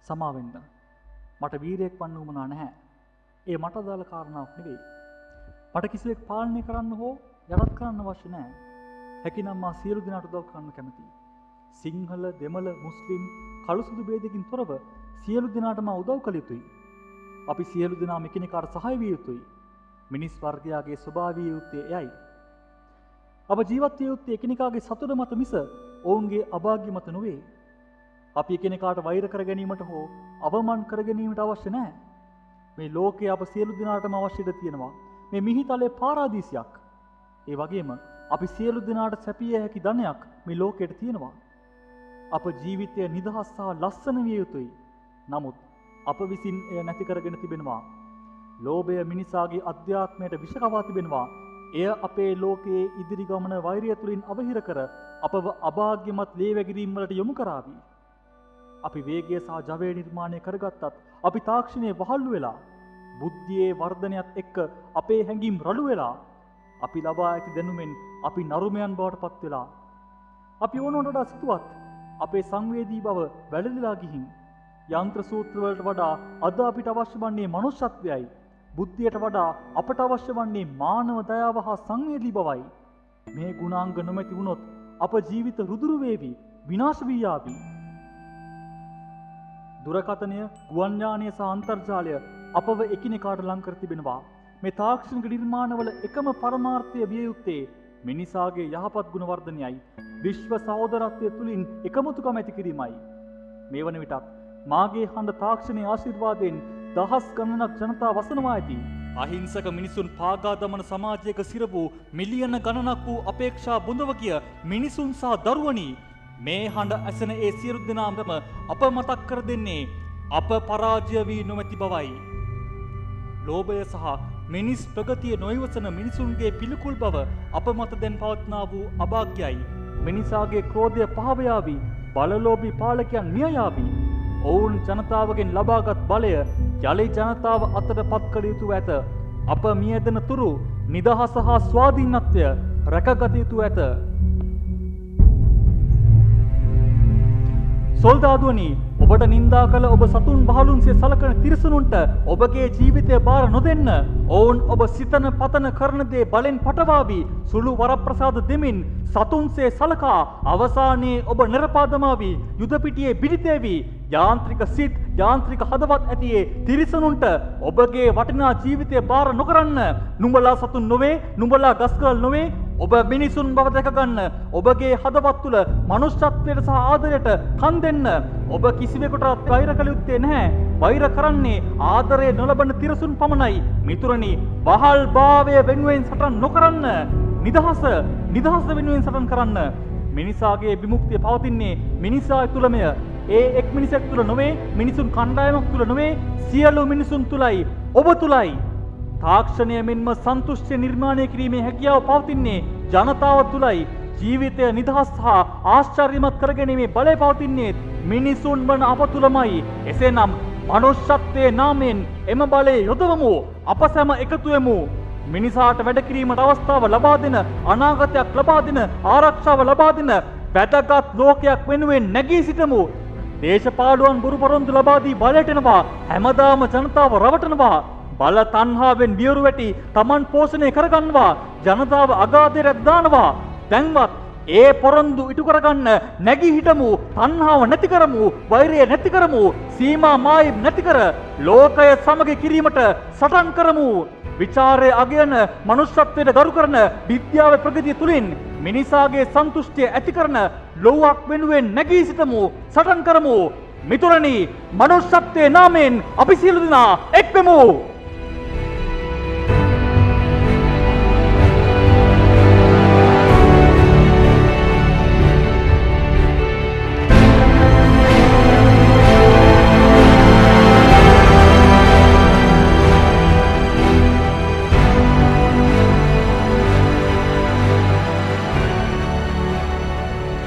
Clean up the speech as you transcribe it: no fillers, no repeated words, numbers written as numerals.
සමා වෙන්න. මට වීරයෙක් වන්න උවමනා නැහැ. ඒ මට අදාළ කාරණාවක් නෙවෙයි. මට කිසිවෙක් පාලනය කරන්න හෝ යටත් කරන්න අවශ්‍ය නැහැ. හැකිනම් මා සියලු දෙනාට උදව් කරන්න කැමතියි. සිංහල, දෙමළ, මුස්ලිම්, කළු සුදු භේදයකින් තොරව සියලු දෙනාට මා උදව් කළ යුතුයි. අපි සියලු දෙනාම එකිනෙකාට සහාය විය යුතුයි. මිනිස් වර්ගයාගේ ස්වභාවය විය යුත්තේ එයයි. අප ජීවත් විය යුත්තේ එකිනෙකාගේ සතුට මත මිස ඔවුන්ගේ අභාග්‍ය මත නොවේ. අපි එකිනෙකාට වෛර කර ගැනීමට හෝ අවමන් කර ගැනීමට අවශ්‍ය නැහැ. මේ ලෝකයේ අප සියලු දෙනාටම අවශ්‍ය ඉඩ තියෙනවා. මේ මිහිතලයේ පාරාදීසයක්. ඒ වගේම අපි සියලු දෙනාට සැපිය හැකි ධනයක් මේ ලෝකයට තියෙනවා. අප ජීවිතය නිදහස් සහ ලස්සන විය යුතුයි. නමුත් අප විසින් එය නැති කරගෙන තිබෙනවා. ලෝභය මිනිසාගේ අධ්‍යාත්මයට විෂ කවා තිබෙනවා. එය අපේ ලෝකයේ ඉදිරි ගමන වෛරය තුළින් අවහිර කර අපව අභාග්‍යමත් ලේ වැගිරීම් වලට යොමු කරાવી. අපි වේගය සහ ජවය නිර්මාණය කරගත්තත් අපි තාක්ෂණයේ වහල්ලු වෙලා, බුද්ධියේ වර්ධනයත් එක්ක අපේ හැඟීම් රළු වෙලා, අපි ලබා ඇති දැනුමෙන් අපි නරුමයන් බවට පත් වෙලා, අපි ඕනවට වඩා සිතුවත් අපේ සංවේදී බව වැළලිලා ගිහින් යන්ත්‍ර සූත්‍ර වලට වඩා අද අපිට අවශ්‍ය වන්නේ මනුෂ්‍යත්වයයි. බුද්ධියට වඩා අපට අවශ්‍ය වන්නේ මානව දයාව හා සංවේදී බවයි. මේ ගුණාංග නොමැති වුණොත් අප ජීවිත රුදුරු වේවි, විනාශ වී යාවි. දුරකථනය, ගුවන් යානය සහ අන්තර්ජාලය අපව එකිනෙකාට ලං කර තිබෙනවා. මේ තාක්ෂණික නිර්මාණවල එකම පරමාර්ථය විය යුත්තේ මිනිසාගේ යහපත් ගුණ වර්ධනයයි, විශ්ව සහෝදරත්වය තුළින් එකමුතුකම ඇති කිරීමයි. මේ වන විටත් මාගේ හඬ තාක්ෂණයේ ආශිර්වාදයෙන් දහස් ගණනක් ජනතාව වසනවා ඇති. අහිංසක මිනිසුන් පාගා දමන සමාජයක සිර වූ මිලියන ගණනක් වූ අපේක්ෂා බොඳව ගිය මිනිසුන් සහ දරුවනි, මේ හඬ ඇසෙන ඒ සියලු දෙනාටම අප මතක් කර දෙන්නේ අප පරාජය වී නොමැති බවයි. ලෝභය සහ මිනිස් ප්‍රගතිය නොයිවසන මිනිසුන්ගේ පිළිකුල් බව අප මත දැන් පවත්නා වූ අභාග්‍යයි. මිනිසාගේ ක්‍රෝධය පහව යාවි, බලලෝභී පාලකයන් මිය යාවි. ඔවුන් ජනතාවගෙන් ලබාගත් බලය යලි ජනතාව අතට පත් කළ යුතු ඇත. අප මියදෙන තුරු නිදහස හා ස්වාධීනත්වය රැකගත යුතු ඇත. සොල්දාදුවනි, ඔබට නින්දා කළ ඔබ සතුන් වහලුන්සේ සලකන තිරිසනුන්ට ඔබගේ ජීවිතය භාර නොදෙන්න. ඔවුන් ඔබ සිතන පතන කරන දේ බලෙන් පටවාවි සුළු වරප්‍රසාද දෙමින් සතුන්සේ සලකා අවසානයේ ඔබ නිරපා දමාවි යුද පිටියේ බිඩිතේවි. යාන්ත්‍රික සිත්, යාන්ත්‍රික හදවත් ඇතියේ තිරිසනුන්ට ඔබගේ වටිනා ජීවිතය භාර නොකරන්න. නුඹලා සතුන් නොවේ, නුඹලා ගස්කල් නොවේ, ඔබ මිනිසුන් බව දැකගන්න. ඔබගේ හදවත් තුළ මනුෂ්‍යත්වයට සහ ආදරයට කන් දෙන්න. ඔබ කිසිවෙකුටවත් වෛර කළ යුත්තේ නැහැ. වෛර කරන්නේ ආදරය නොලබන තිරසුන් පමණයි. මිතුරනි, වහල් භාවය වෙනුවෙන් සටන් නොකරන්න. නිදහස, නිදහස වෙනුවෙන් සටන් කරන්න. මිනිසාගේ විමුක්තිය පවතින්නේ මිනිසා තුළමය. ඒ එක් මිනිසෙක් තුළ නොවේ, මිනිසුන් කණ්ඩායමක් තුළ නොවේ, සියලු මිනිසුන් තුළයි, ඔබ තුළයි. තාක්ෂණය මෙන්ම සන්තුෂ්ටිය නිර්මාණය කිරීමේ හැකියාව පවතින්නේ ජනතාව තුළයි. ජීවිතය නිදහස් සහ ආශ්චර්යමත් කරගැනීමේ බලය පවතින්නේ මිනිසුන් වන අප තුළමයි. එසේනම් මනුෂ්‍යත්වයේ නාමයෙන් එම බලය යොදවමු. අප සැම එකතු වෙමු. මිනිසාට වැඩ කිරීමට අවස්ථාව ලබා දෙන, අනාගතයක් ලබා දෙන, ආරක්ෂාව ලබා දෙන වැදගත් ලෝකයක් වෙනුවෙන් නැගී සිටමු. දේශපාලුවන් බොරු පොරොන්දු ලබා දී බලයට එනවා. හැමදාම ජනතාව රවටනවා. බල තණ්හාවෙන් වියරු වැටි තමන් පෝෂණය කරගන්නවා. ජනතාව අගාධයට දානවා. දැන්වත් ඒ පොරොන්දු ඉටු කරගන්න නැගී හිටමු. තණ්හාව නැති කරමු, වෛරය නැති කරමු, සීමා මායිම් නැති කර ලෝකය සමග කිරීමට සටන් කරමු. විචාරය අගයන, මනුෂ්‍යත්වයට ගරු කරන විද්‍යාවේ ප්‍රගතිය තුලින් මිනිසාගේ සන්තුෂ්ටිය ඇති කරන ලොවක් වෙනුවෙන් නැගී සිටමු, සටන් කරමු. මිතුරනි, මනුෂ්‍යත්වයේ නාමයෙන් අපි සියලු දෙනා එක්වෙමු.